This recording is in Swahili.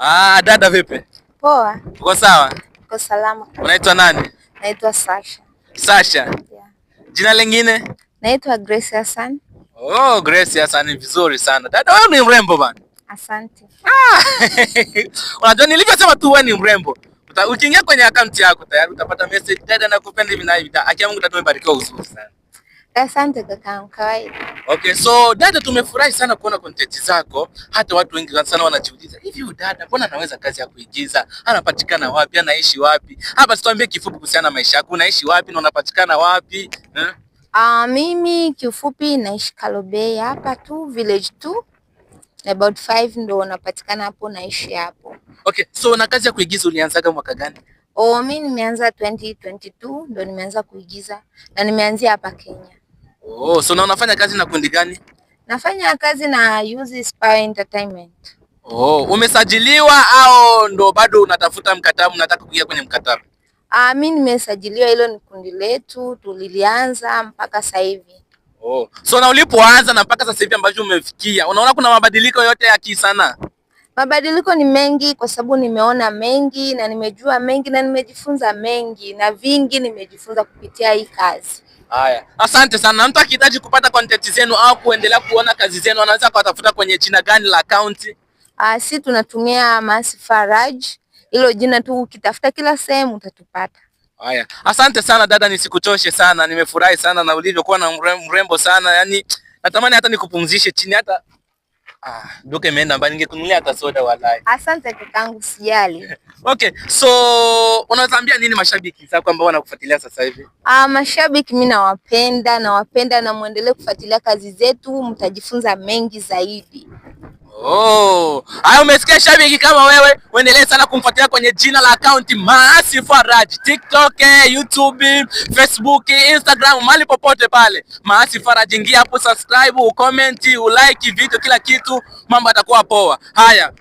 Ah, dada vipi? Poa. Uko sawa? Uko salama. Unaitwa nani? Naitwa Sasha. Sasha. Yeah. Jina lingine? Naitwa Grace Hassan. Oh, Grace Hassan, vizuri sana. Dada wewe ni mrembo bana. Asante. Ah. Unajua nilivyosema tu wewe ni mrembo. Ukiingia kwenye akaunti yako tayari utapata message, dada nakupenda hivi na hivi. Akia Mungu dada umebarikiwa uzuri sana. Asante kakaangu, kawaida. Okay, so dada, tumefurahi sana kuona content zako. Hata watu wengi sana wanajiuliza, hivi huyu dada mbona anaweza kazi ya kuigiza? Anapatikana wapi? Anaishi wapi? Hapa tuambie kifupi kuhusiana na maisha yako. Unaishi wapi na unapatikana wapi? Eh? Mimi kiufupi naishi Kalobey hapa tu village 2 about 5 ndo napatikana hapo, naishi hapo. Okay, so na kazi ya kuigiza ulianzaga mwaka gani? Oh, mi nimeanza 2022 ndo nimeanza kuigiza na nimeanzia hapa Kenya. Oh, so na unafanya kazi na kundi gani? Nafanya kazi na Uzi Power Entertainment. Oh, umesajiliwa au ndo bado unatafuta mkataba, unataka kuingia kwenye mkataba? Mi nimesajiliwa, hilo ni kundi letu tulilianza mpaka sasa hivi. Oh. So na ulipoanza na mpaka sasa hivi ambavyo umefikia, unaona kuna mabadiliko yote ya kisanaa? Mabadiliko ni mengi kwa sababu nimeona mengi na nimejua mengi na nimejifunza mengi na vingi nimejifunza kupitia hii kazi. Haya, asante sana. Mtu akihitaji kupata content zenu au kuendelea kuona kazi zenu anaweza kuwatafuta kwenye jina gani la account? Si tunatumia Masi Faraj, hilo jina tu ukitafuta kila sehemu utatupata. Haya, asante sana dada, nisikuchoshe sana. Nimefurahi sana na ulivyokuwa na mrembo sana, yaani natamani hata nikupumzishe chini hata duka imeenda mbali, ningekununulia hata soda walai. Asante kakangu, sijali. Okay, so unaweza ambia nini mashabiki zako ambao wanakufuatilia sasa hivi? Mashabiki mimi nawapenda, nawapenda na muendelee kufuatilia kazi zetu, mtajifunza mengi zaidi. Oh, haya umesikia shabiki kama wewe, uendelee sana kumfuatilia kwenye jina la account Maasi Faraj, TikTok, YouTube, Facebook, Instagram, mahali popote pale. Maasi Faraj, ingia hapo, subscribe, ucomment, ulike video, kila kitu, mambo yatakuwa poa. Haya.